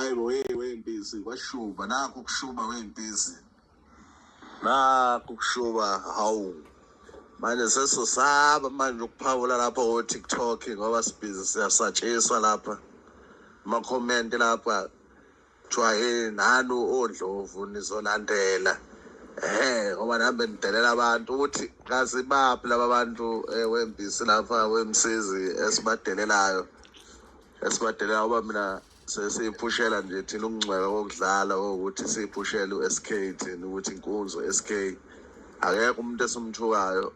Hayi bo, hey wempisi, kwashuba nakho kushuba wempisi, nakho kushuba. Hawu, manje sesosaba manje ukuphawula lapha ko-TikTok ngoba sibhizi siyasatshiswa lapha ama-comment lapha kuthiwa hey nani oNdlovu nizolandela ngoba nami nidelela abantu ukuthi kazi baphi laba bantu wempisi lapha wemsizi esibadelelayo ngoba mina sesiyiphushela nje thina ukungcweka kokudlala ukuthi siyiphushele u-SK thina ukuthi inkunzi SK akekho umuntu esimthukayo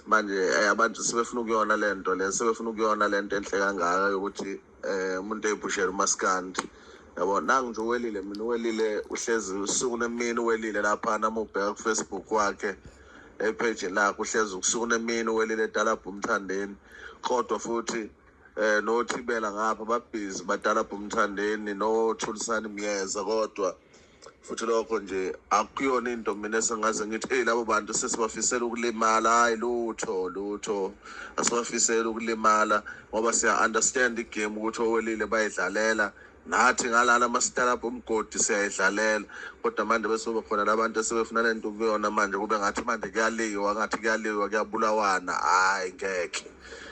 manje. Abantu sebefuna ukuyona lento le, sebefuna ukuyona lento enhle kangaka yokuthi umuntu eyiphushela umaskandi yabo. Nangu nje uwelile, mina uwelile uhlezi usuku nemini uwelile lapha nami ubheka ku-Facebook wakhe ephejini lakhe uhlezi usuku nemini uwelile etalabha uMthandeni, kodwa futhi noThibela ngapha babhizi batalabha uMthandeni noThulisani Myeza, kodwa futhi lokho nje akuyona into mina esengaze ngithi hey labo bantu sesibafisela ukulimala. Hayi lutho lutho, asibafisela ukulimala ngoba siya understand igame ukuthi owelile bayidlalela nathi ngalana masitalapha umgodi siyayidlalela, kodwa manje bese kuba khona labantu esebefuna lento kuyona manje kube ngathi manje kuyaliwa, ngathi kuyaliwa kuyabulawana. Hayi ngeke,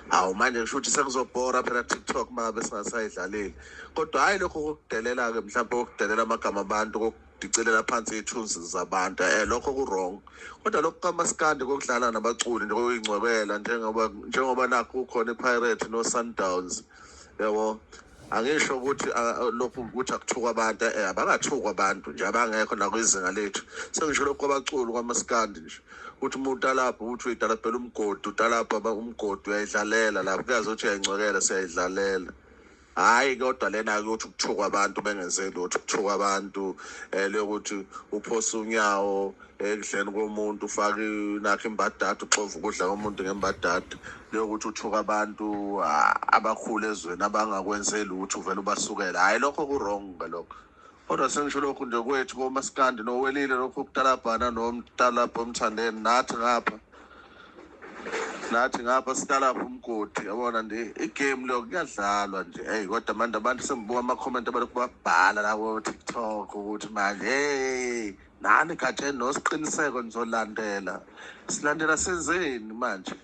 hawu manje kusho ukuthi sekuzobhora phela TikTok mangabe singasayidlaleli. Kodwa hhayi lokho kokudelela-ke, mhlawumbe kokudelela amagama abantu, kokudicilela phansi iy'thunzi zabantu, lokho ku-wrong. Kodwa lokhu kamaskandi kokudlala nabaculi nje kokuyingcwebela njengoba nakho kukhona i-Pirate no-Sundowns yabo. Angisho ukuthi lokhu ukuthi akuthukwa abantu, abangathukwa abantu nje abangekho nakwizinga lethu. Sengisho lokhu kwabaculi kwamaskandi nje ukuthi umuntu alapha ukuthi uyitalabhela umgodi, utalapha umgodi uyayidlalela lapho kuyazi ukuthi uyayingcwekela siyayidlalela. Hhayi kodwa lena-ke ukuthi ukuthukwa abantu bengenze lutho, ukuthukwa abantu leyokuthi uphose unyawo ekudleni komuntu ufake nakho imbadada uxova ukudla komuntu ngembadada, leyokuthi uthuka abantu abakhulu ezweni abangakwenze lutho uvele ubasukela. Hhayi lokho ku-wrong-ke lokho. Kodwa sengisho lokhu nje kwethu komaskandi nowelile lokhu kutalabhana nomtalabha omthandeni nathi ngapha sitalapha umgodi yabona nje igame leyo kuyadlalwa nje. Hey kodwa manje abantu sengibuka ama-comment abalokhu babhala la ko-TikTok ukuthi manje hey nani Gatsheni nosiqiniseko nizolandela, silandela senzeni manje?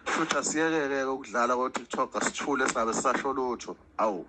Futhi asiyekeke ukudlala ko-TikTok, asithule singabe sisasho lutho. Awu.